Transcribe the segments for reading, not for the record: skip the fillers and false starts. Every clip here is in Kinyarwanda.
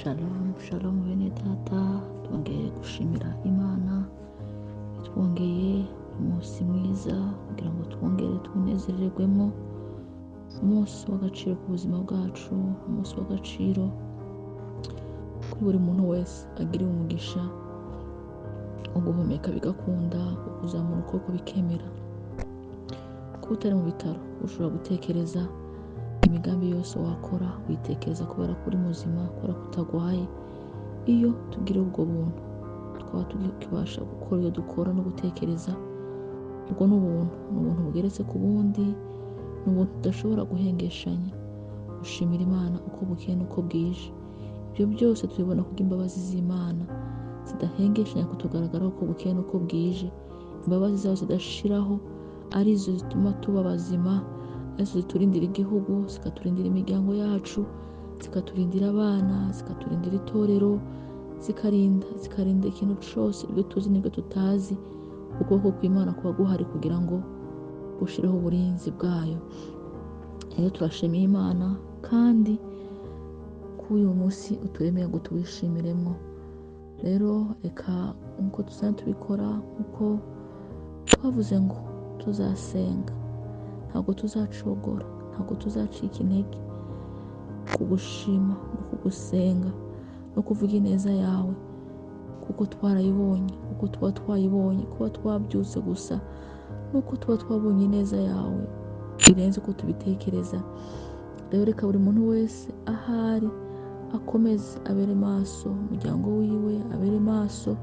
Shalom, shalom bene data, twongeye gushimira Imana itwongeye umunsi mwiza kugira ngo twongere tunezererwemo, umunsi w'agaciro ku buzima bwacu, umunsi w'agaciro kuri buri muntu wese agiriwe umugisha wo guhumeka bigakunda, wo kuzamura ukuboko bikemera. Kuba utari mu bitaro ushobora gutekereza imigambi yose wakora, witekereza kubera ko uri muzima, kubera ko utagwaye. Iyo tugira ubwo buntu tukaba tukibasha gukora ibyo dukora no gutekereza, ubwo ni ubuntu, ni ubuntu bugeretse ku bundi, ni ubuntu tudashobora guhengeshanya. Gushimira Imana uko bukeye n'uko bwije, ibyo byose tubibona kubw'imbabazi z'Imana zidahengeshanya kutugaragaraho uko bukeye n'uko bwije. Imbabazi zayo zidashiraho arizo zituma tuba bazima, arizo ziturindira igihugu, zikaturindira imiryango yacu, zikaturindira abana, zikaturindira itorero, zikarinda ikintu cyose, ibyo tuzi n'ibyo tutazi. Ukuboko kw'Imana kuba guhari kugira ngo gushireho uburinzi bwayo. Rero turashimiye Imana kandi ko uyu munsi uturemeye ngo tuwishimiremo. Rero reka nkuko dusanzwe tubikora, nkuko twavuze ngo tuzasenga, ntabwo tuzacogora, ntabwo tuzacika intege kugushima no kugusenga no kuvuga ineza yawe, kuko twarayibonye, kuko tuba twayibonye, kuba twabyutse gusa nuko tuba twabonye ineza yawe birenze uko tubitekereza. Rero reka buri muntu wese ahari akomeze abere maso umuryango wiwe, abere maso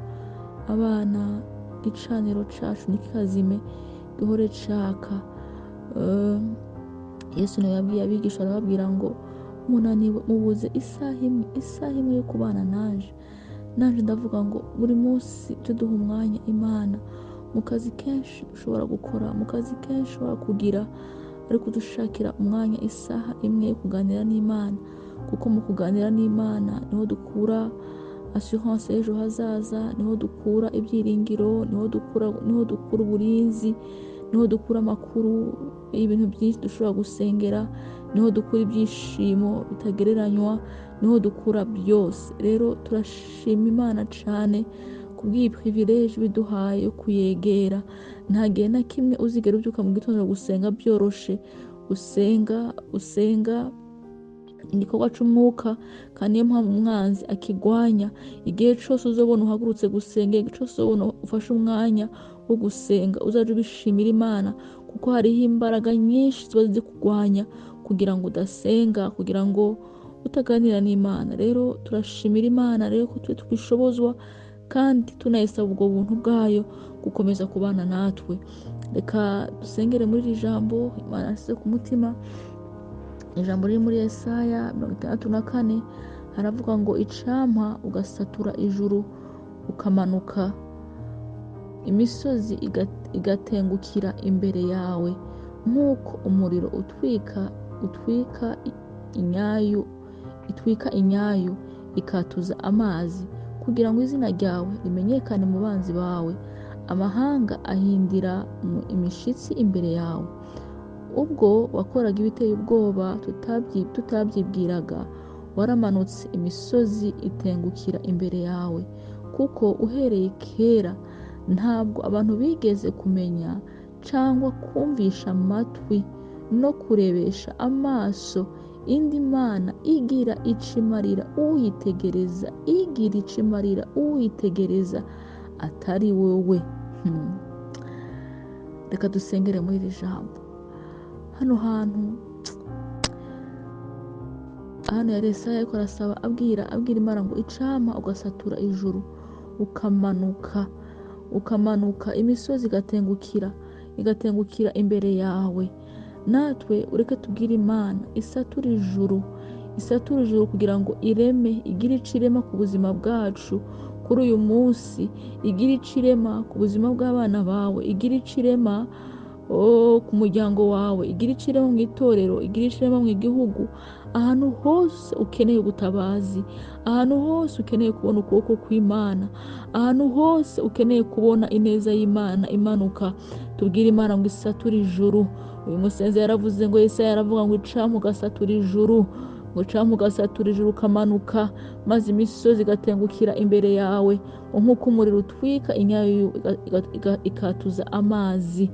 abana, igicaniro cacu ntikikazime, gihore caka. Yesu nawe yabwiye abigisha arababwira ngo munaniwe, mubuze isaha imwe, isaha imwe yo kubana nanje. Nanje ndavuga ngo buri munsi tuduha umwanya Imana mu kazi kenshi ushobora gukora, mu kazi kenshi ushobora kugira, ariko dushakira umwanya isaha imwe yo kuganira n'Imana, kuko mu kuganira n'Imana niho dukura assurance y'ejo hazaza, niho dukura ibyiringiro, niho dukura uburinzi, niho dukura amakuru y'ibintu byinshi dushobora gusengera, niho dukura ibyishimo bitagereranywa, niho dukura byose. Rero turashima Imana cyane kubw'iyi privilege biduhaye yo kuyegera. Nta gihe na kimwe uzigera ubyuka mu gitondo gusenga byoroshe, usenga igikorwa c'umwuka, kandi niyo mpamvu umwanzi akigwanya. Igihe cose uzobona uhagurutse gusenga, igihe cose uzobona ufashe umwanya wo gusenga, uzaje ubishimira Imana, kuko hariho imbaraga nyinshi ziba zikugwanya kugira ngo udasenga, kugira ngo utaganira n'Imana. Rero turashimira Imana rero ko twe twishobozwa kandi tunayisaba ubwo buntu bwayo gukomeza kubana natwe. Reka dusengere muri iri jambo Imana yashyize ku mutima. Ijambo riri muri Yesaya 64 haravuga ngo icampa ugasatura ijuru ukamanuka, imisozi igatengukira imbere yawe, nk'uko umuriro utwika inyayu ikatuza amazi, kugira ngo izina ryawe rimenyekane mu banzi bawe, amahanga ahindira imishitsi imbere yawe. Ubwo wakoraga ibiteye ubwoba tutabyibwiraga, waramanutse imisozi itengukira imbere yawe, kuko uhereye kera ntabwo abantu bigeze kumenya cyangwa kumvisha amatwi no kurebesha amaso indi mana igira icimarira uyitegereza, igira icimarira uyitegereza atari wowe. Reka dusengere muri iri jambo. Hano hantu hano yari Yesaya ariko arasaba abwira Imana ngo icampa ugasatura ijuru ukamanuka imisozi igatengukira imbere yawe. Natwe ureke tubwire Imana isatura ijuru, isatura ijuru kugira ngo ireme, igire ico irema ku buzima bwacu kuri uyu munsi, igire ico irema ku buzima bw'abana bawe, igire ico irema ku muryango wawe, igire ico irema mu itorero, igire ico irema mu gihugu. Ahantu hose ukeneye ubutabazi, ahantu hose ukeneye kubona ukuboko kw'Imana, ahantu hose ukeneye kubona ineza y'Imana imanuka, tubwire Imana ngo isature ijuru. Uyu musenzi yaravuze ngo Yesaya yaravuga ngo icampa ugasatura ijuru. Ngo cyangwa ugasatura ijuru ukamanuka, maze imisozi igatengukira imbere yawe, nk'uko umuriro utwika inyayo ikatuza amazi.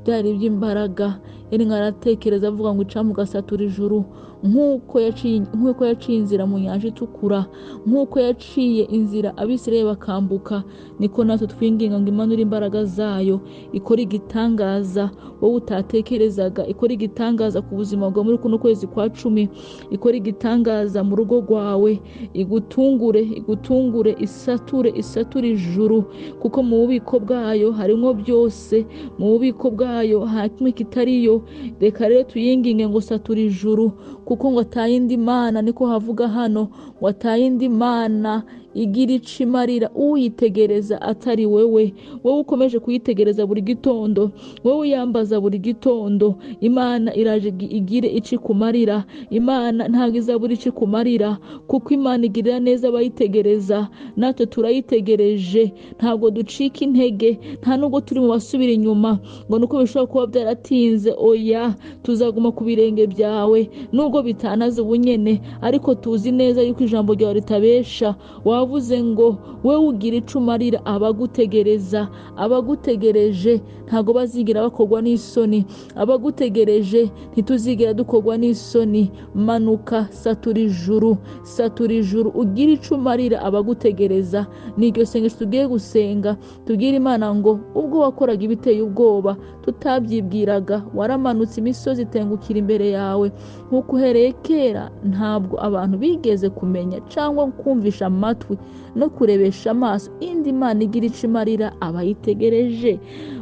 Byari iby'imbaraga. Yari aratekereza avuga ngo icyampa ugasatura ijuru nk'uko yaciye inzira mu nyanja itukura, nk'uko yaciye inzira Abisirayeli bakambuka, niko natwe twinginga ngo imanure imbaraga zayo, ikore igitangaza wowe utatekerezaga, ikore igitangaza ku buzima bwawe muri kuno kwezi kwa 10, ikore igitangaza mu rugo rwawe, igutungure, igutungure, isature, isature ijuru, kuko mu bubiko bwayo harimo byose, mu bubiko bwayo nta kimwe kitariyo. Reka rero tuyinginge ngo satura ijuru, kuko ngo atayindi mana, niko havuga hano, ngo atayindi mana igira ico imarira uyitegereza atari wewe. Wowe ukomeje kuyitegereza buri gitondo, wowe uyambaza buri gitondo, Imana iraje igire ico ikumarira. Imana ntabwo izabura ico ikumarira, kuko Imana igirira neza abayitegereza. Natwe turayitegereje, ntabwo ducika intege, nta nubwo turi mu basubira inyuma ngo nuko bishobora kuba byaratinze. Oya, tuzaguma ku birenge byawe nubwo bitanaze ubunyene, ariko tuzi neza yuko ijambo ryawe ritabesha. Wavuze ngo wewe ugira ico umarira abagutegereza. Abagutegereje ntabwo bazigera bakorwa n'isoni, abagutegereje ntituzigera dukorwa n'isoni. Manuka, satura ijuru, satura ijuru, ugira ico umarira abagutegereza. Ni iryo sengesho tugiye gusenga, tubwire Imana ngo ubwo wakoraga ibiteye ubwoba tutabyibwiraga, waramanutse imisozi itengukira imbere yawe, nk'uko uhereye kera ntabwo abantu bigeze kumenya cyangwa kumvisha amatwi no kurebesha amaso indi mana igira ico imarira abayitegereje.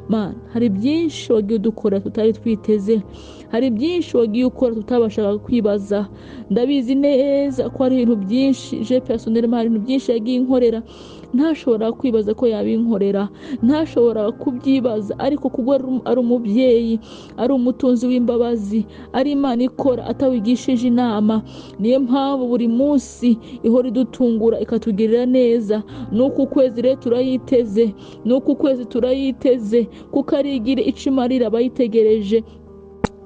Mana, hari byinshi wagiye udukora tutari twiteze, hari byinshi wagiye ukora tutabashaga kwibaza. Ndabizi neza ko hari ibintu byinshi je personnellement, hari ibintu byinshi yagiye inkorera ntashobora kwibaza ko yabinkorera, ntashobora kubyibaza, ariko kuko ari umubyeyi, ari umutunzi w'imbabazi, ari Imana ikora atawigishije inama. Niyo mpamvu buri munsi ihora idutungura ikatugirira neza. Nuko ukwezi rero turayiteze, nuko ukwezi turayiteze, kuko ari igire ico imarira abayitegereje.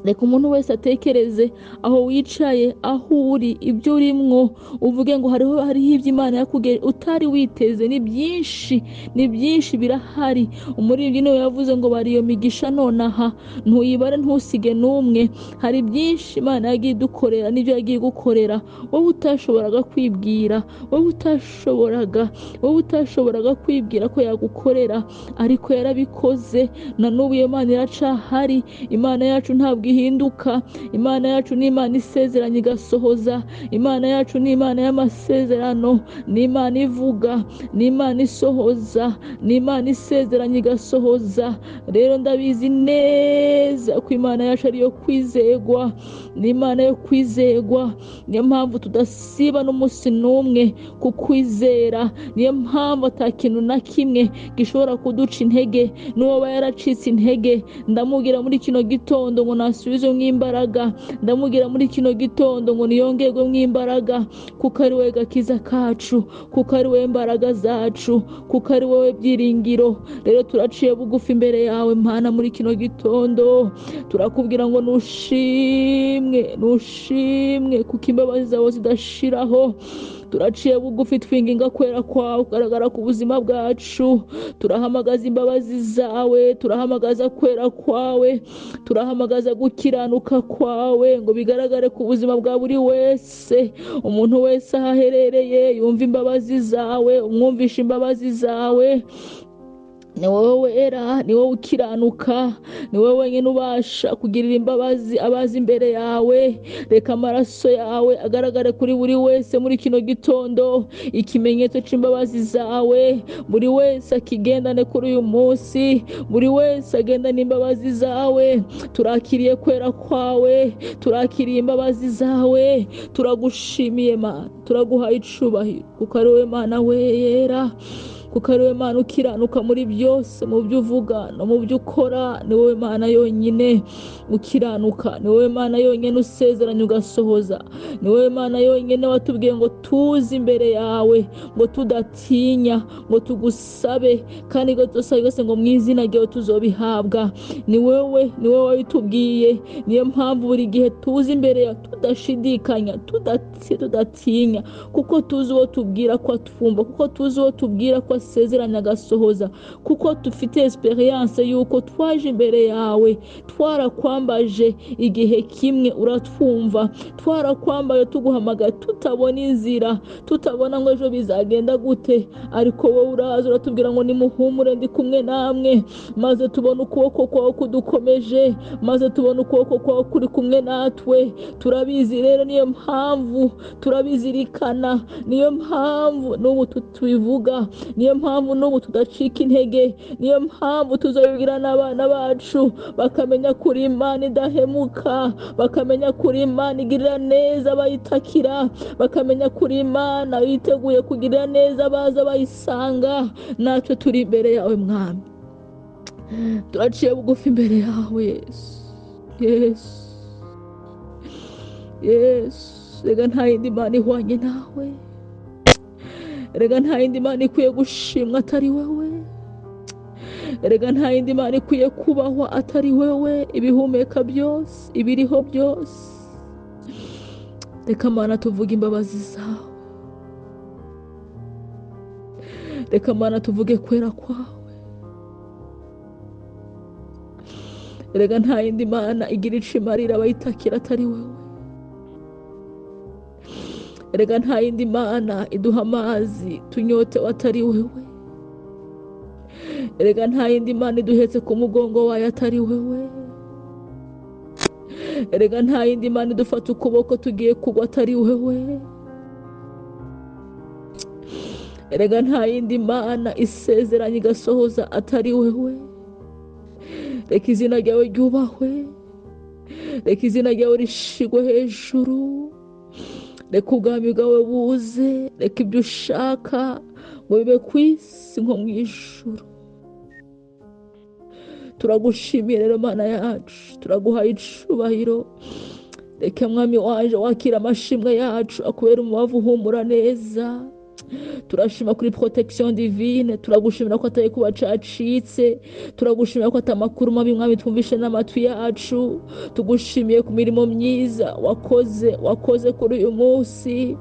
Reka umuntu wese atekereze aho wicaye, aho uri, ibyo urimwo, uvuge ngo hariho ibyo Imana yakugere utari witeze. Ni byinshi, ni byinshi birahari. Umuririmbyi niwe yavuze ngo bari iyo migisha nonaha, ntuyibare ntusige n'umwe. Hari byinshi Imana yagiye idukorera n'ibyo yagiye gukorera wowe utashoboraga kwibwira, wowe utashoboraga kwibwira ko yagukorera, ariko yarabikoze. Na n'ubu iyo Imana iracahari. Imana yacu ntabwo ihinduka. Imana yacu ni Imana isezeranye igasohoza. Imana yacu ni Imana y'amasezerano, ni Imana ivuga, ni Imana isohoza, ni Imana isezeranye igasohoza. Rero ndabizi neza ko Imana yacu ari iyo kwizegwa, ni Imana yo kwizegwa. Niyo mpamvu tudasiba n'umunsi n'umwe kukwizera. Niyo mpamvu ata kintu na kimwe gishobora kuduca intege. N'uwo yaracitse intege, ndamubwira muri kino gitondo ngo nasubize mw'imbaraga, ndamubwira muri kino gitondo ngo niyongerwe mw'imbaraga, kuko ari wowe gakiza kacu, kuko ari wowe mbaraga zacu, kuko ari wowe byiringiro. Rero turaciye bugufi imbere yawe Mana muri kino gitondo, turakubwira ngo nushimwe, nushimwe, kuko imbabazi zawe zidashiraho. Turaciye bugufi twinginga kwera kwawe kugaragara ku buzima bwacu. Turahamagaza imbabazi zawe, turahamagaza kwera kwawe, turahamagaza gukiranuka kwawe ngo bigaragare ku buzima bwa buri wese. Umuntu wese aho aherereye yumva imbabazi zawe, umwumvisha imbabazi zawe. Ni wowe wera, ni wowe ukiranuka, ni wowe wenyine ubasha kugirira imbabazi abazi imbere yawe. Reka amaraso yawe agaragare kuri buri wese muri kino gitondo, ikimenyetso c'imbabazi zawe buri wese akigendane kuri uyu munsi, buri wese agendane imbabazi zawe. Turakiriye kwera kwawe, turakiriye imbabazi zawe, turagushimiye Mana, turaguhaye icubahiro, kuko ari wowe Mana wera. Kuko ari wowe Mana ukiranuka muri byose, mu byo uvuga no mu byo ukora. Ni wowe Mana yonyine ukiranuka, ni wowe Mana yonyine usezeranya ugasohoza, ni wowe Mana yonyine watubwiye ngo tuze imbere yawe, ngo tudatinya, ngo tugusabe, kandi ngo dusabe rwose ngo mu izina ryawe tuzobihabwa. Ni wowe wabitubwiye. Niyo mpamvu buri gihe tuza imbere yawe tudashidikanya, tudatinya, kuko tuzi uwo tubwira ko atwumva, kuko tuzi uwo tubwira ko asezeranya agasohoza, kuko dufite experience yuko twaje imbere yawe twarakwambaje igihe kimwe uratwumva, twarakwambaye tuguhamagaye tutabona inzira, tutabona ngo ejo bizagenda gute, ariko wowe uraza uratubwira ngo nimuhumure ndi kumwe namwe, maze tubona ukuboko kwawe kudukomeje, maze tubona ukuboko kwawe kuri kumwe natwe. Turabizi rero, niyo mpamvu turabizirikana, niyo mpamvu n'ubu tubivuga, niyo mpamvu n'ubu tudacika intege, niyo mpamvu tuzabibwira n'abana bacu, bakamenya kuri Imana idahemuka, bakamenya kuri Imana igirira neza abayitakira, bakamenya kuri Imana yiteguye kugirira neza abaza bayisanga. Natwe turi imbere yawe Mwami, turaciye bugufi imbere yawe Yesu, Yesu, Yesu. Rega nta yindi Mana ihwanye nawe, rega nta yindi Mana ikwiye gushimwa atari wowe, rega nta yindi Mana ikwiye kubahwa atari wowe. Ibihumeka byose, ibiriho byose, reka Mana tuvuge imbabazi zawe, reka Mana tuvuge kwera kwawe. Rega nta yindi Mana igira ico imarira abayitakira atari wowe, rega nta yindi Mana iduha amazi tunyotewe atari wewe, rega nta yindi Mana iduhetse ku mugongo wayo atari wewe, rega nta yindi Mana idufata ukuboko tugiye kugwa atari wewe, rega nta yindi Mana isezeranya igasohoza atari wewe. Reka izina ryawe ryubahwe, reka izina ryawe rishigwe hejuru, reka ubwami bwawe buze, reka ibyo ushaka ngo bibe ku isi nko mu ijuru. Turagushimiye rero Mana yacu, turaguhaye icubahiro. Reka Mwami waje wakira amashimwe yacu, akubera umubavu uhumura neza. Turashima kuri protection divine, turagushimira ko atari kuba cacitse, turagushimira ko atamakuru mabi Mwami twumvishe n'amatwi yacu. Tugushimiye ku mirimo myiza wakoze kuri uyu munsi.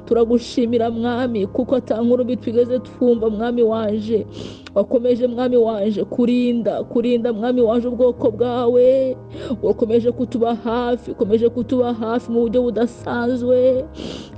Turagushimira Mwami kuko atankuru mbi twigeze twumva. Mwami wanje wakomeje, Mwami wanje kurinda Mwami wanje ubwoko bwawe, wakomeje kutuba hafi, ukomeje kutuba hafi mu buryo budasanzwe.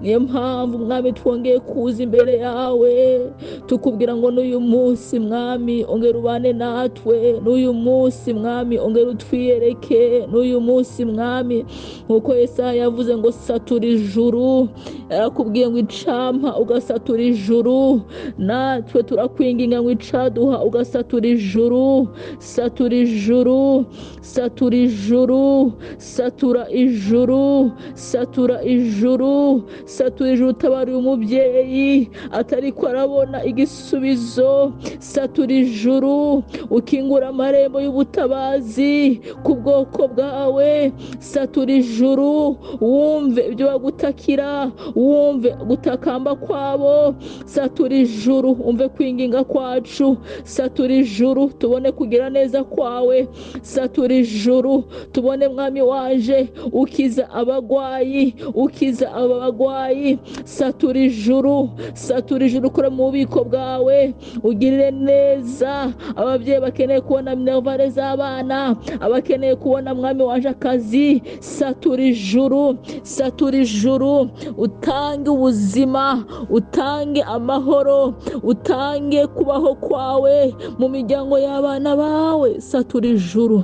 Niyo mpamvu Mwami twongeye kuza imbere yawe tukubwira ngo n'uyu munsi Mwami ongera ubane natwe, n'uyu munsi Mwami ongera utwiyereke, n'uyu munsi Mwami nkuko Yesaya yavuze ngo satura ijuru, yarakubwiye ngo icampa ugasatura ijuru, natwe turakwinginga ngo icaduha ugasatura ijuru. Satura ijuru, satura ijuru, satura ijuru, satura ijuru, satura ijuru. Utabara uyu mubyeyi atariko arabona igisubizo, satura ijuru ukingura amarembo y'ubutabazi ku bwoko bwawe. Satura ijuru wumve ibyo bagutakira, wumve gutakamba kwabo. Satura ijuru umve kwinginga kwacu, satura ijuru tubone kugira neza kwawe, satura ijuru tubone Mwami waje ukiza abagwayi, ukiza abagwayi. Satura ijuru, satura ijuru ukore mu bubiko bwawe, ugirire neza ababyeyi bakeneye kubona minervare z'abana, abakeneye kubona Mwami waje akazi. Satura ijuru, satura ijuru, utange ubuzima, utange amahoro, utange kubaho kwawe mu miryango y'abana bawe. Satura ijuru.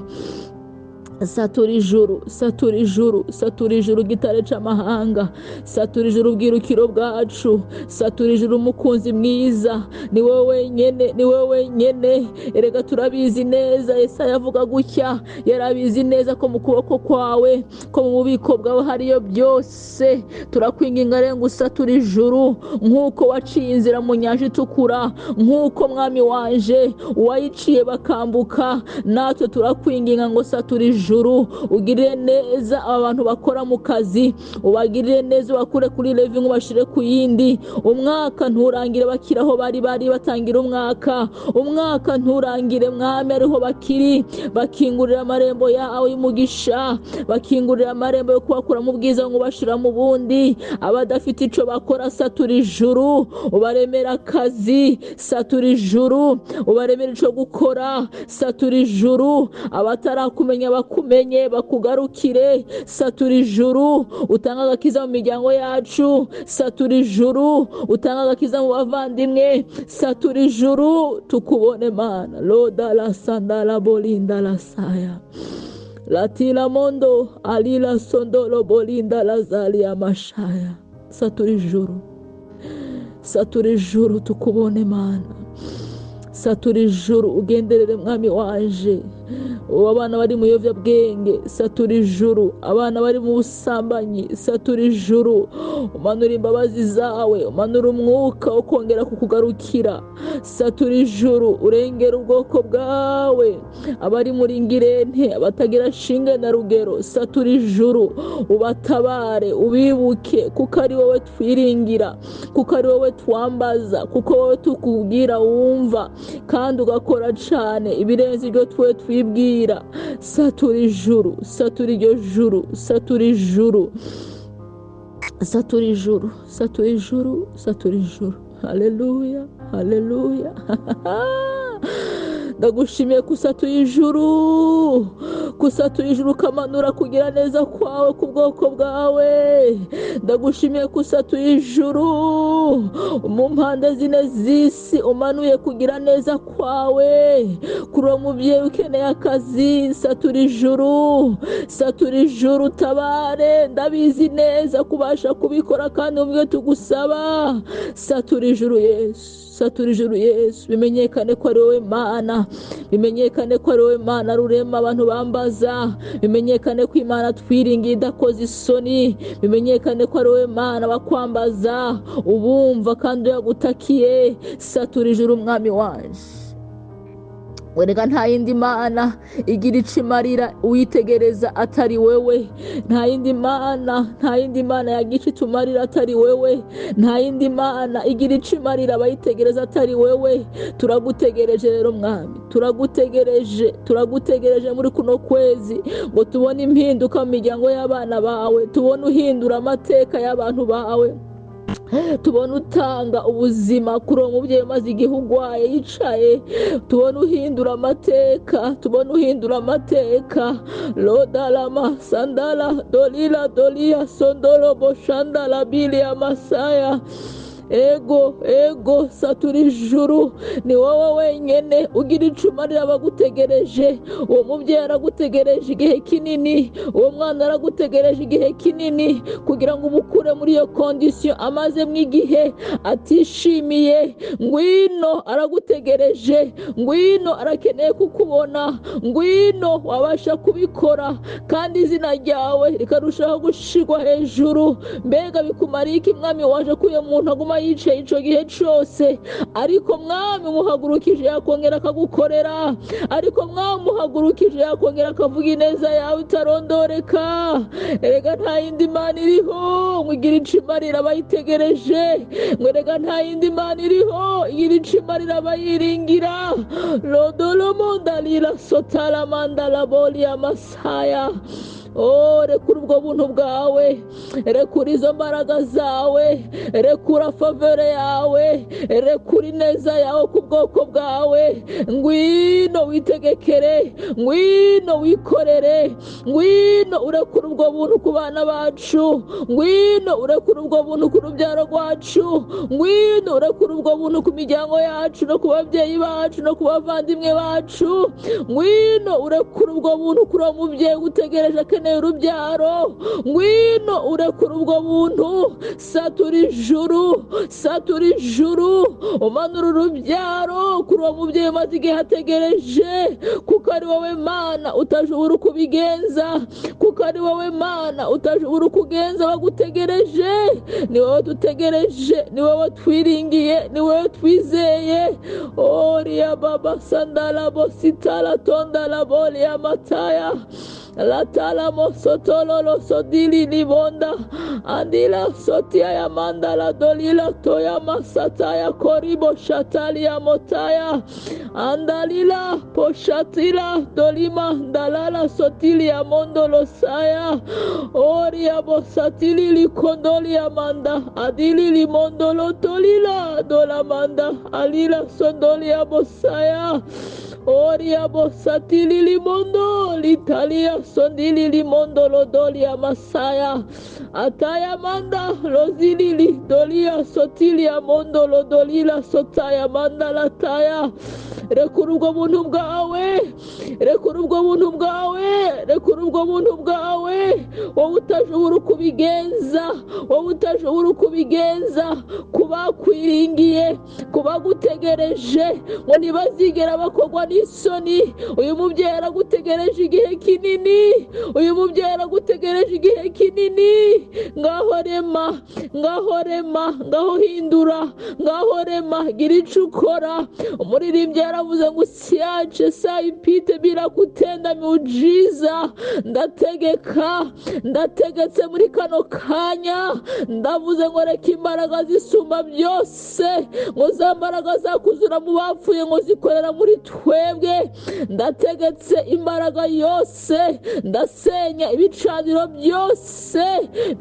Satura ijuru, satura ijuru, satura ijuru gitare c'amahanga, satura ijuru ubwirukiro bwacu, satura ijuru umukunzi mwiza, ni wowe wenyene, ni wowe wenyene. Erega turabizi neza, Yesaya avuga gutya, yarabizi neza ko mu kuboko kwawe, ko mu bubiko bwawe hariyo byose. Turakwinginga rero ngo usature ijuru nk'uko waciye inzira mu nyanja itukura, nk'uko mwami wanje wayiciye bakambuka, natwe turakwinginga ngo satura ijuru, ugirire neza aba bantu bakora mu kazi, ubagirire neza, ubakure kuri levi ngo ubashire ku yindi. Umwaka nturangire bakiri aho bari bari batangira umwaka, umwaka nturangire mwami ariho bakiri, bakingurira amarembo yawe y'umugisha, bakingurira amarembo yo kubakura mu bwiza ngo ubashira mu bundi. Abadafite ico bakora, satura ijuru ubaremera akazi, satura ijuru ubaremera ico gukora, satura ijuru abatarakumenya bakumenye bakugarukire, satura ijuru utanga agakiza mu miryango yacu, satura ijuru utanga agakiza mu bavandimwe, satura ijuru tukubone Mana. Loda la sandala bolinda la saya latila mondo alila sondolo bolinda la zalia mashaya. Satura ijuru, satura ijuru tukubone Mana, satura ijuru ugenderere mwami wanje. Abana bari mu biyobyabwenge, satura ijuru. Abana bari mu busambanyi, satura ijuru. Umanura imbabazi zawe, umanura umwuka wo kongera kukugarukira, satura ijuru urengera ubwoko bwawe. Abari muri ngirente, abatagira shinge na rugero, satura ijuru ubatabare, ubibuke, kuko ari wowe twiringira, kuko ari wowe twambaza, kuko wowe tukubwira wumva kandi ugakora cyane ibirenze ibyo twe twibwira. Satura ijuru, satura iryo juru, satura ijuru, satura ijuru, satura ijuru, satura ijuru. Haleluya, haleluya. Ndagushimiye kusatuye ijuru, kusatuye ijuru ukamanura kugira neza kwawe ku bwoko bwawe. Ndagushimiye kusatuye ijuru mu mpande zine z'isi, umanuye kugira neza kwawe kuri uwo mubyeyi ukeneye akazi. Satura ijuru, satura ijuru utabare. Ndabizi neza kubasha kubikora kandi ubwe tugusaba. Satura ijuru Yesu, satura ijuru Yesu, bimenyekane ko ari wowe Mana, bimenyekane ko ari wowe Mana rurema abantu bambaza, bimenyekane ko Imana twiringiye idakoze isoni, bimenyekane ko ari wowe Mana bakwambaza ubumva kandi uyagutakiye. Satura ijuru mwami wanje. Werega nta yindi mana igira ico imarira uyitegereza atari wewe, nta yindi mana, nta yindi mana yagira ico itumarira atari wewe, nta yindi mana igira ico imarira abayitegereza atari wewe. Turagutegereje rero mwami, turagutegereje, turagutegereje muri kuno kwezi ngo tubone impinduka mu miryango y'abana bawe, tubone uhindura amateka y'abantu bawe, tubone utanga ubuzima kuri uwo mubyeyi umaze igihe urwaye yicaye, tubone uhindura amateka, tubone uhindura amateka. Lodalama sandala dolila dolia sondolo boshandala bilia masaya. Ego, ego, satura ijuru, ni wowe wenyene ugira ico umarira abagutegereje. Uwo mubyeyi aragutegereje igihe kinini, uwo mwana aragutegereje igihe kinini kugira ngo umukure muri iyo kondisiyo amazemo igihe atishimiye. Ngwino, aragutegereje, ngwino, arakeneye kukubona, ngwino wabasha kubikora kandi izina ryawe rikarushaho gushirwa hejuru. Mbega bikumariye iki mwami waje ko uyo muntu aguma yicaye ico gihe cose? Ariko mwami umuhagurukije yakongera akagukorera, ariko mwami umuhagurukije yakongera akavuga ineza yawe itarondoreka. Erega nta yindi mana iriho ngo igire ico imarira abayitegereje, ngo erega nta yindi mana iriho igira ico imarira abayiringira. Lodolomondalila sotalamandalabolia masaya. Oh, rekura ubwo buntu bwawe, rekura izo mbaraga zawe, rekura faveur yawe, rekura ineza yawe ku bwoko bwawe. Ngwino witegekere, ngwino wikorere, ngwino urekura ubwo buntu ku bana bacu, ngwino urekura ubwo buntu ku rubyaro rwacu, ngwino urekura ubwo buntu ku miryango yacu no ku babyeyi bacu no ku bavandimwe bacu, ngwino urekura ubwo buntu kuri uwo mubyeyi utegereje akeneye urubyaro, ngwino urekura ubwo buntu, satura ijuru, satura ijuru, umanura urubyaro kuri uwo mubyeyi umaze igihe ategereje, kuko ari wowe Mana utajubura uko ubigenza, kuko ari wowe Mana utajubura uko ugenza bagutegereje. Ni wowe dutegereje, ni wowe twiringiye, ni wowe twizeye. Oriya baba sandala bositala tondala bolia mataya latala mosotololo sodili libonda andila sotia ya mandala dolila toya masataya koribo shatalia motaya andalila poshatila dolima dalala sotilia mondolo saya oria bosatili likondolia manda adili limondolo tolila dolamanda alila sondolia bosaya oria bosatili limondo litalia sondili limondo lodolia masaya ataya manda lozilili dolia sotilia mondo lodolila sotaya manda lataya. Rekura ubwo buntu bwawe, rekura ubwo buntu bwawe, rekura ubwo buntu bwawe, wowe utajubura uko ubigenza, wowe utajubura uko ubigenza ku bakwiringiye, ku bagutegereje ngo ntibazigera bakogwa n'isoni. Uyu mubyeyi aragutegereje igihe kinini, uyu mubyeyi aragutegereje igihe kinini. Ngaho rema, ngaho rema, ngaho hindura, ngaho rema, gira ico ukora. Umuririmbyi yaravuze ngo usiache saa ipite bila kutenda miujiza. Ndategeka, ndategetse muri kano kanya, ndavuze ngo reka imbaraga zisumba byose, ngo za mbaraga zakuzura mu bapfuye ngo zikorera muri twebwe. Ndategetse imbaraga yose, ndasenya ibicaniro byose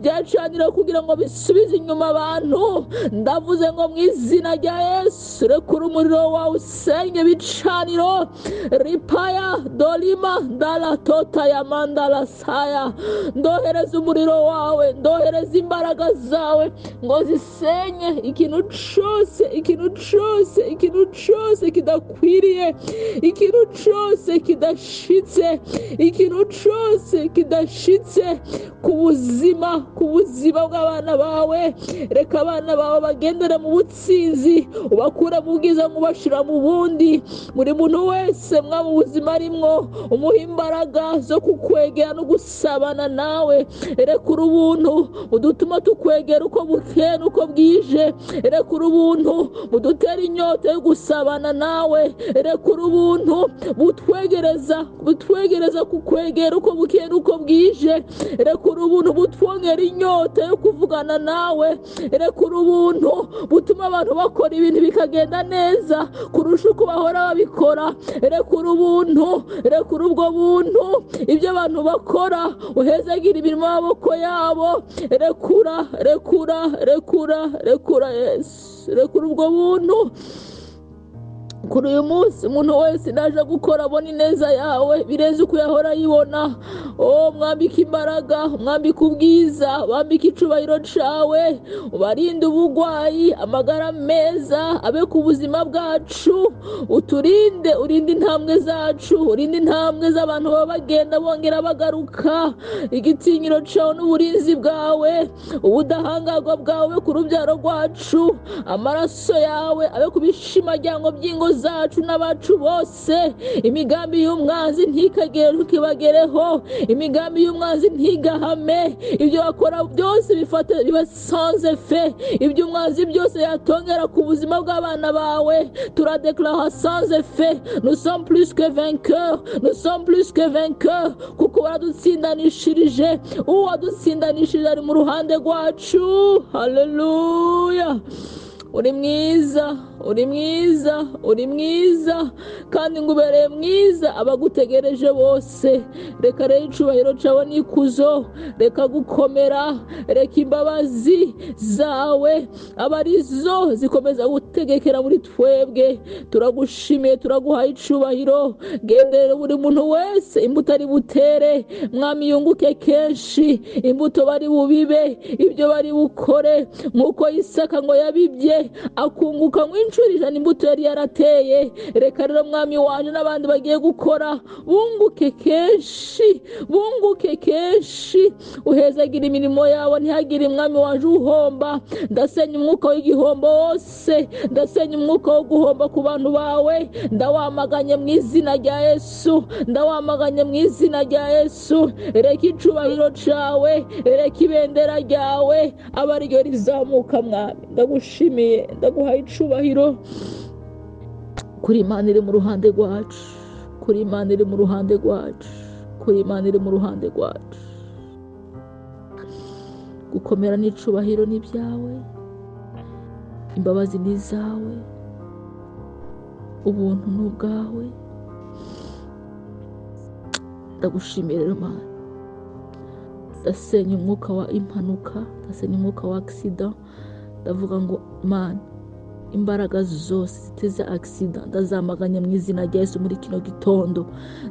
byacanira kugira ngo bisubize inyuma abantu. Ndavuze ngo mu izina rya Yesu, rekura umuriro wawe usenye ibicaniro. Ripaya dolima ndala tota ya mandala saya, ndohereza umuriro wawe, ndohereza imbaraga zawe ngo zisenye ikintu cyose, ikintu cyose, ikintu cyose kidakwiriye, ikintu cyose kidashitse, ikintu cyose kidashitse ku buzima, ku buzima bw'abana bawe. Reka abana bawe bagendere mu butsinzi, ubakura mu bwiza nk'ubashira mu bundi. Buri muntu wese mwa mu buzima arimwo, umuha imbaraga zo kukwegera no gusabana nawe. Rekura ubuntu budutuma tukwegera uko bukeye n'uko bwije. Rekura ubuntu budutera inyota yo gusabana nawe. Rekura ubuntu butwegereza, butwegereza kukwegera uko bukeye n'uko bwije. Rekura ubuntu butwongera inyota yo kuvugana nawe. Rekura ubuntu butuma abantu bakora ibintu bikagenda neza kurusha uko bahora babikora. Rekura ubuntu, rekura ubwo buntu, ibyo abantu bakora uhezagira imirimo y'amaboko yabo. Rekura, rekura, rekura, rekura Yesu, rekura ubwo buntu. Kuri uyu munsi umuntu wese naje gukora abona ineza yawe birenze uko yahora ayibona. Oh, mwambike imbaraga, mwambike ubwiza, wambike icubahiro cawe, ubarinde ubugwayi, amagara meza abe ku buzima bwacu, uturinde, urinde intambwe zacu, urinde intambwe z'abantu baba bagenda bongera bagaruka. Igitinyiro cawe n'uburinzi bwawe, ubudahangarwa bwawe ku rubyaro rwacu, amaraso yawe abe ku bishimajyango by'ingo zacu n'abacu bose. Imigambi y'umwanzi ntikagere ntukibagereho, imigambi y'umwanzi ntigahame, ibyo bakora byose bifate bibe sans effet, ibyo umwanzi byose yatongera ku buzima bw'abana bawe turadeklara sans effet. Nous sommes plus que vainqueurs, nous sommes plus que vainqueurs, kuko waradutsindanishirije, uwadutsindanishirije ari mu ruhande rwacu. Haleluya. Uri mwiza, uri mwiza, uri mwiza, kandi ngo ubereye mwiza abagutegereje bose. Reka rero icubahiro cawe n'ikuzo, reka gukomera, reka imbabazi zawe aba arizo zikomeza gutegekera muri twebwe. Turagushimiye, turaguhaye icubahiro. Genderera buri muntu wese imbuto ari butere, Mwami yunguke kenshi, imbuto bari bubibe, ibyo bari bukore, nk'uko Isaka ngo yabibye akunguka ngo inshuro 100 imbuto yari yarateye. Reka rero Mwami wanje n'abandi bagiye gukora bunguke kenshi, bunguke kenshi, uhezagira imirimo yawe, ntihagire Mwami wanje uhomba. Ndasenya umwuka w'igihombo wose, ndasenya umwuka wo guhomba ku bantu bawe, ndawamaganye mu izina rya Yesu, ndawamaganye mu izina rya Yesu. Reka icubahiro cawe, reka ibendera ryawe abe ariryo rizamuka. Mwami ndagushimiye, ndaguhaye icubahiro kuri Imana iri mu ruhande rwacu, kuri Imana iri mu ruhande rwacu, kuri Imana iri mu ruhande rwacu. Gukomera n'icubahiro ni ibyawe, imbabazi ni izawe, ubuntu ni ubwawe. Ndagushimiye rero Mana. Ndasenya umwuka wa impanuka, ndasenya umwuka wa accident. Ndavuga ngo Mana, imbaraga zose ziteza accident ndazamaganye mu izina rya Yesu muri kino gitondo.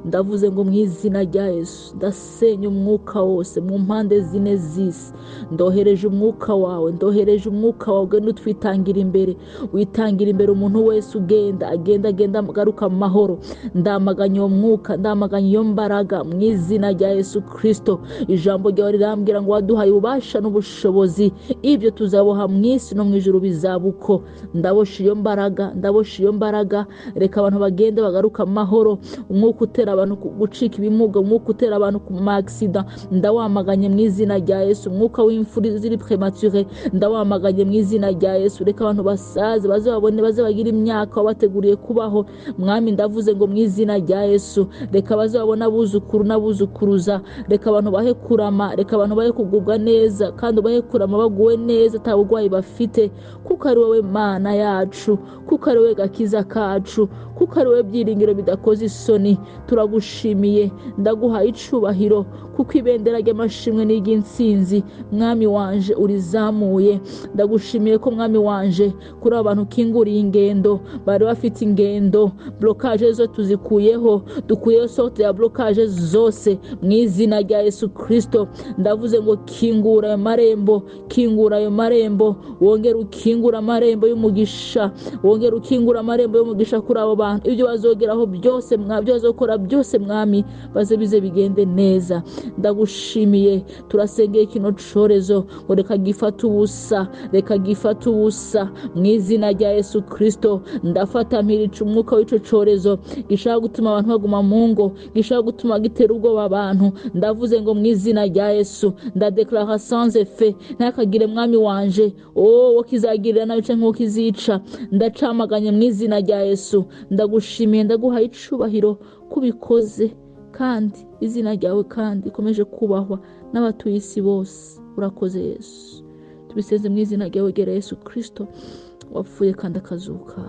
Ndavuze ngo mu izina rya Yesu ndasenya umwuka wose mu mpande zine z'isi. Ndohereje umwuka wawe, ndohereje umwuka wawe, ugende utwitangira imbere, witangira imbere umuntu wese ugenda, agenda, agenda agaruka mu mahoro. Ndamaganye uwo mwuka, ndamaganye iyo mbaraga mu izina rya Yesu Kristo. Ijambo ryawe rirambwira ngo waduhaye ububasha n'ubushobozi, ibyo tuzaboha mu isi no mu ijuru bizaba uko. Ndabosha iyo mbaraga, ndabosha iyo mbaraga. Reka abantu bagende bagaruka amahoro. Umwuka utera abantu gucika ibimuga, umwuka utera abantu ku ma accident, ndawamaganye mu izina rya Yesu. Umwuka w'imfu ziri premature, ndawamaganye mu izina rya Yesu. Reka abantu basaze baze babone, baze bagire imyaka wabateguriye kubaho. Mwami ndavuze ngo mu izina rya Yesu, reka baze babone abuzukuru n'abuzukuruza. Reka abantu bahe kurama, reka abantu bahe kugubwa neza, kandi bahe kurama baguwe neza, ata burwayi bafite, kuko ari wowe Mana yacu, kuko ari wowe gakiza kacu, kuko ari wowe byiringiro bidakoze isoni. Turagushimiye, ndaguhaye icubahiro, kuko ibendera ry'amashimwe n'iry'intsinzi Mwami wanje urizamuye. Ndagushimiye ko Mwami wanje kuri abo bantu ukinguriye ingendo, bari bafite ingendo, blocage zo tuzikuyeho, dukuyeho sorte ya blocage zose mu izina rya Yesu Kristo. Ndavuze ngo kingura ayo marembo, kingura ayo marembo, wongere ukingura amarembo y'umugisha, wongere ukingura amarembo y'umugisha kuri abo bantu. Ibyo bazogeraho byose, ibyo bazokora byose Mwami, baze bize bigende neza. Ndagushimiye, turasengeye kino corezo ngo reka gifate ubusa, reka gifate ubusa mu izina rya Yesu Kristo. Ndafata mpirica umwuka w'ico corezo gishaka gutuma abantu baguma mu ngo, gishaka gutuma gitera ubwoba abantu. Ndavuze ngo mu izina rya Yesu ndadeklara sans effet, ntakagire Mwami wanje wo kizagirira nabi canke wo kizica. Ndacamaganye mu izina rya Yesu. Ndagushimiye, ndaguhaye icubahiro kubikoze, kandi izina ryawe kandi ikomeje kubahwa n'abatuye isi bose. Urakoze Yesu, tubisenze mu izina ryawe gera Yesu Kristo wapfuye kandi akazuka.